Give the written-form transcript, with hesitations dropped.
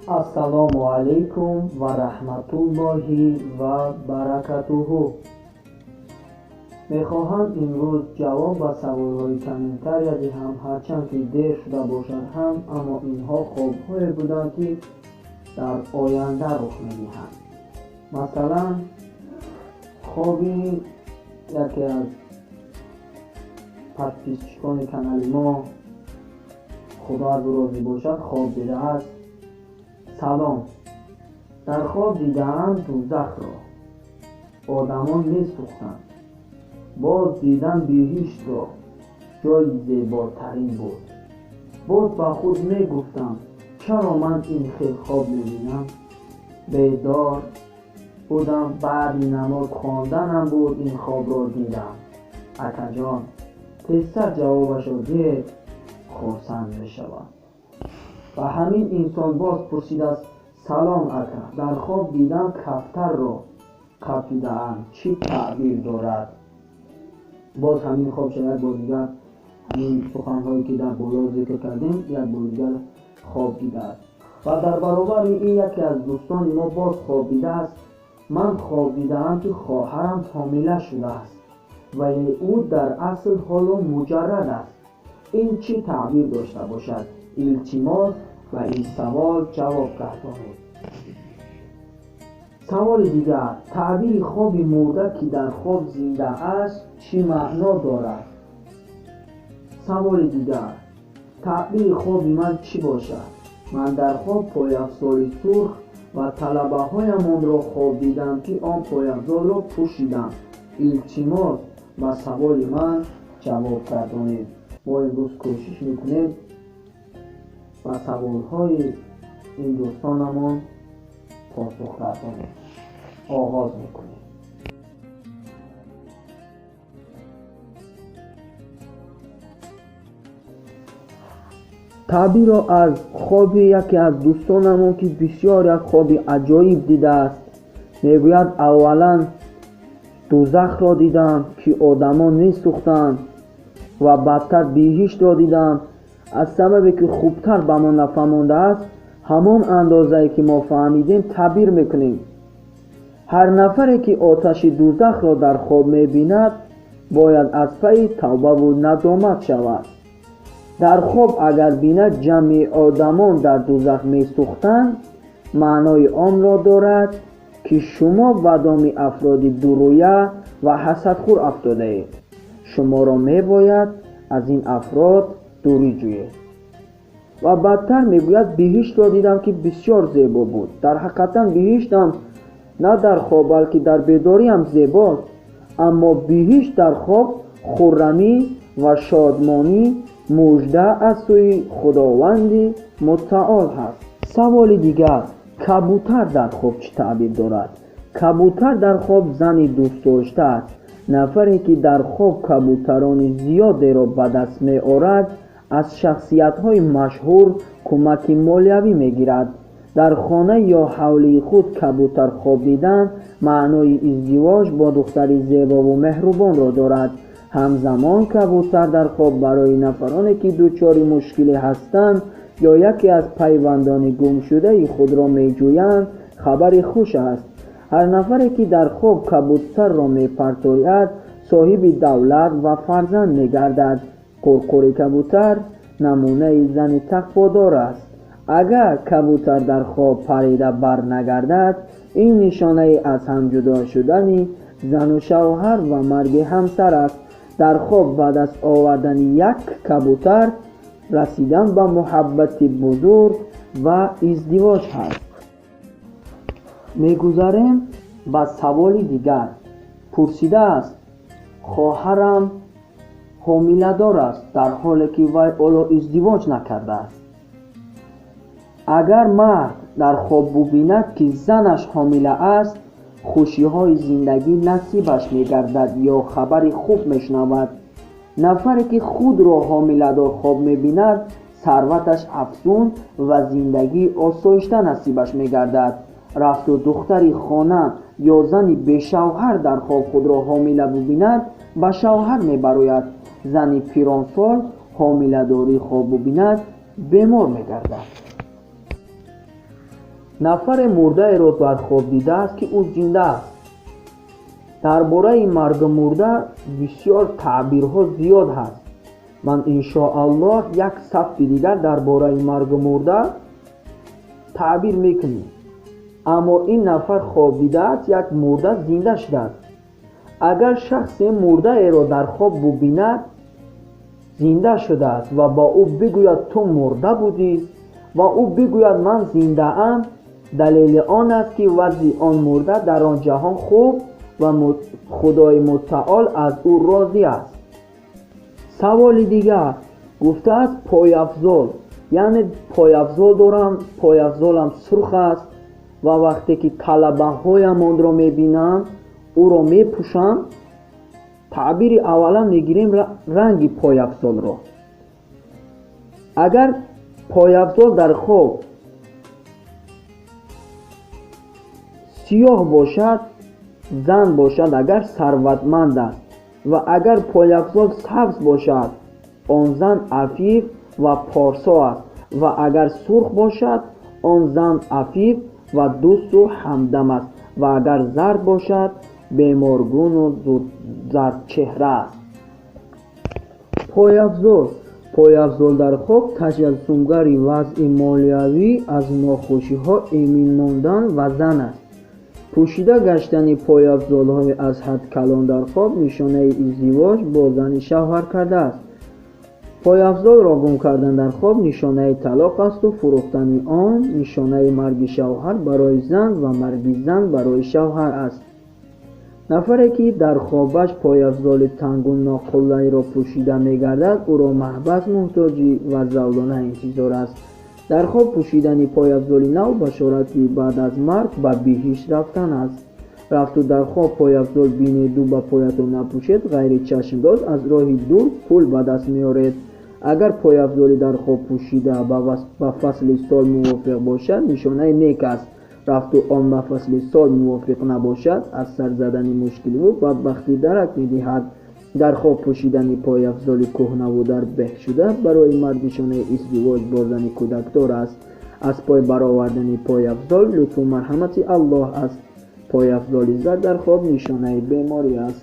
Ассалому алайкум ва раҳматуллоҳи ва баракатуҳу. Мехоҳам имрӯз ҷавоб ба саволҳои комментария диҳам, ҳарчанд ки дер шуда бошад ҳам, аммо инҳо хобҳое буданд, ки дар оянда рух медиҳанд. Масалан, хоби яке аз подписчикони канали мо, Худо аз ӯ розӣ бошад, хоб дидааст. Салом, дар хоб дидаам дӯзахро, одамон месӯхтанд. Боз дидам биҳиштро, ҷои зеботарин буд. Боз ба худ мегуфтам, чаро ман ин хел хоб мебинам? Бедор будам, баъди намоз хонданам буд ин хобро дидам. Акаҷон, тезтар ҷавобашро диҳед, хурсанд мешавам. Ва ҳамин инсон боз пурсидааст: салом ака, дар хоб дидам кафтарро қапидаам, чӣ таъбир дорад? Боз ҳамин хобша як бор дигар, ҳамин суханҳое ки дар боло зикр кардем, як бор дигар хоб дидааст. Ва дар баробари ин яке аз дӯстони мо боз хоб дидааст: ман хоб дидаам, ки хоҳарам ҳомила шудааст, вале ӯ дар асл ҳоло муҷаррад аст. Ин чӣ таъбир дошта бошад? Илтимос, ба ин савол ҷавоб гардонед. Саволи дигар: таъбири хоби мурда, ки дар хоб зинда аст, чӣ маъно дорад? Саволи дигар: таъбири хоби ман чӣ бошад? Ман дар хоб пойафзоли сурх ва талабаҳоямонро хоб дидам, ки он пойафзолро пӯшидам. Илтимос, ба саволи ман ҷавоб гардонед. Мо имрӯз кӯшиш мекунем ба саволҳои ин дӯстонамон посух гардонем. Оғоз мекунем. Таъбирро аз хоби яке аз дӯстонамон, ки бисёр як хоби аҷоиб дидааст, мегӯяд: аввалан дӯзахро дидам, ки одамон месӯхтанд, ва баъдтар биҳиштро дидам. Аз сабабе ки хубтар ба мо нафаҳмондааст, ҳамон андозае ки мо фаҳмидем таъбир мекунем. Ҳар нафаре ки оташи дӯзахро дар хоб мебинад, бояд аз пайи тавбаву надомат шавад. Дар хоб агар бинад ҷамъи одамон дар дӯзах месӯхтанд, маънои онро дорад, ки шумо ба доми афроди дурӯя ва ҳасадхӯр афтодаед. Шуморо мебояд аз ин афрод дурӣ ҷӯед. Ва баъдтар мегӯяд: биҳиштро дидам, ки бисёр зебо буд. Дар ҳақиқатан биҳиштам на дар хоб, балки дар бедориам зебост. Аммо биҳишт дар хоб хуррамӣ ва шодмонӣ, мужда аз сӯи Худованди мутаол ҳаст. Саволи дигар: кабутар дар хоб чӣ таъбир дорад? Кабутар дар хоб зани дӯстдошта аст. Нафаре ки дар хоб кабутарони зиёдеро ба даст меорад, аз шахсиятҳои машҳур кӯмаки молиявӣ мегирад. Дар хона ё ҳавлии худ кабутар хоб дидан маънои издивоҷ бо духтари зебову меҳрубонро дорад. Ҳамзамон кабутар дар хоб барои нафароне ки дучори мушкиле ҳастанд ё яке аз пайвандони гумшудаи худро меҷӯянд, хабари хуш аст. Ҳар нафаре ки дар хоб кабутарро мепартояд, соҳиби давлат ва фарзанд мегардад. Қурқури кабутар намунаи зани тақводор аст. Агар кабутар дар хоб парида бар нагардад, ин нишонаи аз ҳам ҷудо шудани зану шавҳар ва марги ҳамсар аст. Дар хоб ба даст овардани як кабутар расидан ба муҳаббати бузург ва издивоҷ ҳаст. Мегузарем ба саволи дигар. Пурсидааст: хоҳарам ҳомиладор аст, дар ҳоле ки вай ҳоло издивоҷ накардааст. Агар мард дар хоб бубинад, ки занаш ҳомила аст, хушиҳои зиндагӣ насибаш мегардад ё хабари хуб мешунавад. Нафаре ки худро ҳомиладор хоб мебинад, сарваташ афзун ва зиндагии осоишта насибаш мегардад. Рафту духтари хона ё зани бешавҳар дар хоб худро ҳомила бубинад, ба шавҳар мебарояд. Зани пиронсол ҳомиладорӣ хоб бубинад, бемор мегардад. Нафаре мурдаеро дар хоб дидааст, ки ӯ зинда аст. Дар бораи марги мурда бисёр таъбирҳо зиёд ҳаст. Ман иншоаллоҳ як сафти дигар дар бораи марги мурда таъбир мекунем. Аммо ин нафар хоб дидааст, як мурда зинда шудааст. Агар шахсе мурдаеро дар хоб бубинад, зинда шудааст ва ба ӯ бигӯяд ту мурда будӣ ва ӯ бигӯяд ман зиндаам, далели он аст, ки вазъи он мурда дар он ҷаҳон хуб ва Худои Мутаол аз ӯ розӣ аст. Саволи дигар гуфтааст пойафзол, яъне пойафзол дорам, пойафзолам сурх аст ва вақте ки талабаҳоямонро мебинам, ӯро мепӯшам. Таъбири аввалан мегирем ранги пойафзолро. Агар пойафзол дар хоб сиёҳ бошад, зан бошад, агар сарватманд аст, ва агар пойафзол сабз бошад, он зан афиф ва порсо аст, ва агар сурх бошад, он зан афиф ва дӯсту ҳамдам аст, ва агар зард бошад, беморгуну зардчеҳра аст. Пойафзол. Пойафзол дар хоб таҷассумгари вазъи молиявӣ, аз нохушиҳо эмин мондан ва зан аст. Пӯшида гаштани пойафзолҳои аз ҳад калон дар хоб нишонаи издивоҷ бо зани шавҳар кардааст. Пойафзолро гум кардан дар хоб нишонаи талоқ асту фурӯхтани он нишонаи марги шавҳар барои зан ва марги зан барои шавҳар аст. Нафаре, ки дар хобаш пойафзоли тангу ноқуллайро пӯшида мегардад, ӯро маҳбас, муҳтоҷӣ ва завлона интизор аст. Дар хоб пӯшидани пойафзоли нав башорати баъд аз марг ба биҳишт рафтан аст. Рафту дар хоб пойафзол бинеду ба поятон напӯшед, ғайри чашмдоз аз роҳи дур пул ба даст меоред. Агар пойафзоли дар хоб пӯшида ба фасли сол мувофиқ бошад, нишонаи нек аст. Рафту он ба фасли сол мувофиқ набошад, аз сар задани мушкиливу бадбахтӣ дарак медиҳад. Дар хоб пӯшидани пойафзоли кӯҳнаву дарбеҳшуда барои мард нишонаи издивоҷ бо зани кӯдакдор аст. Аз пой баровардани пойафзол лутфу марҳамати Аллоҳ аст. Пойафзоли зард дар хоб нишонаи беморӣ аст.